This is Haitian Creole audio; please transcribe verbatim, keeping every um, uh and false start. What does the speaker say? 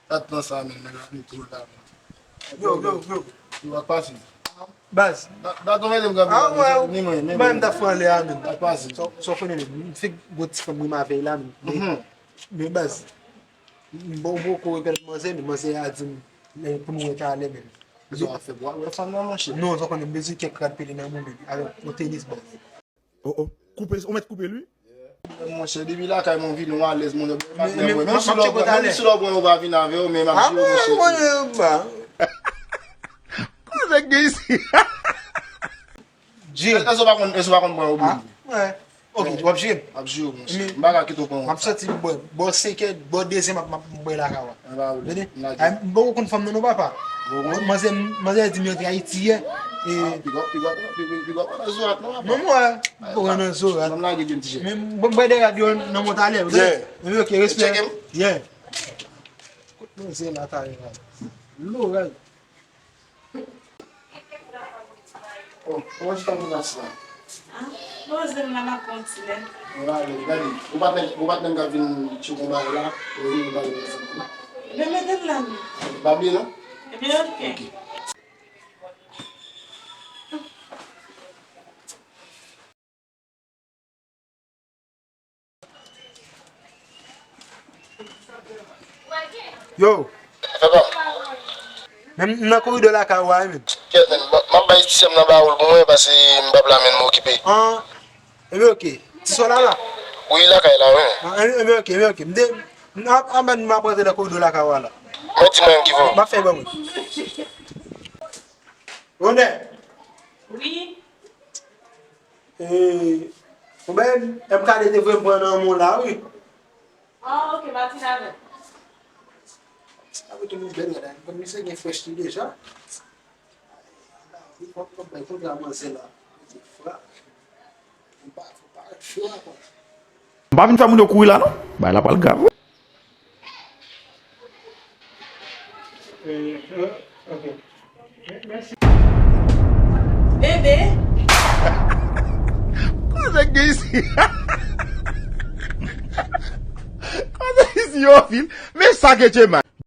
Gad tan sa, men, nèg la vin tou la, men. Yo, yo, yo. Yo, ak pase. Baz. Da, da, ton mete m kanpe la, men, men, men, men. Mwen, m ta fè anlè a, men. Ak pase. Sa, sa w konnen, men, m fèk gwo ti fanm rim avè l la, men. Men, baz, m bon, bon, ko rekonèt manzè, men manzè a di m, men, pou nou wè talè, men. Sa w ap fè bwa, wè fanm nan, monchè. Non, sa w konnen, m bezwen kèk rad pele nan mwen, men. Avèk yon tenis, baz. Oh, oh. Koupe, ou mèt koupe l, wi. Monchè, depi lakay mwen vini, ou alèz, monchè. Menm si lè w pran, menm si lè w pran, yo pa vin avè w, men m ap jere w, monchè. Kote k gen isi? Jim. Èske w pa konn, èske w pa konn pran yo, bro? Ok, w ap jere m? M ap jere w, monchè. M pa ka kite w pran yon. M ap soti bò, bò senkè, bò dezè, m ap, m ap bwè lakay ou a. Tande? M poko konn fanm nan non, papa. Manzè, manzè di m yo te Ayiti yè. Piga w, piga w, piga w, piga w pa nan zorat non, papa. Non, mwen, m poko nan zorat. Ban m lage de ti jè. Men, bon, m bwè de rad yo nan mwen talè. Yeah. Men, ok, respè. Yeah. Kot manzè la talè la? Loray. Oh, kòman chita pou nas la? Ah, poze m la, m ap pran ti lè. Gade, gade. Ou patnè, ou patnè m k ap vin tchou konba la, ou vin konba la. Men mete l la, men. Pa bliye non? Ebyen, ok. Ok. Yo. Papa. Men m nan koridò lakay ou a, wi, men. Kèt, men, m ap bay ti sè m nan ba ou l pou mwen, paske m p ap la, men m okipe. An, ebyen, ok. Ti sò la la? Wi, lakay la, wi. An, ebyen, ok, ebyen, ok. M de, m ap, m ap rantre nan koridò lakay ou a la. Mwen di mwen ki vo. M ap fè ban mwen. Onè. Wi. E, ou bay M K D te voye m pran nan men w la, wi. Ah, ok, Martin avè. Sa vle di nou bèl, gade, m konn misye gen fresh li deja. Wi, fòk, fòk bay kontra manzè la. Frape. M pa, fò pa cho ankò. M pa vin fè moun yo kouri la, non. Bagay la pral grav, wi. Bebe. Koze k gen isi? Koze isi yo fil. Men sa ke Jemma.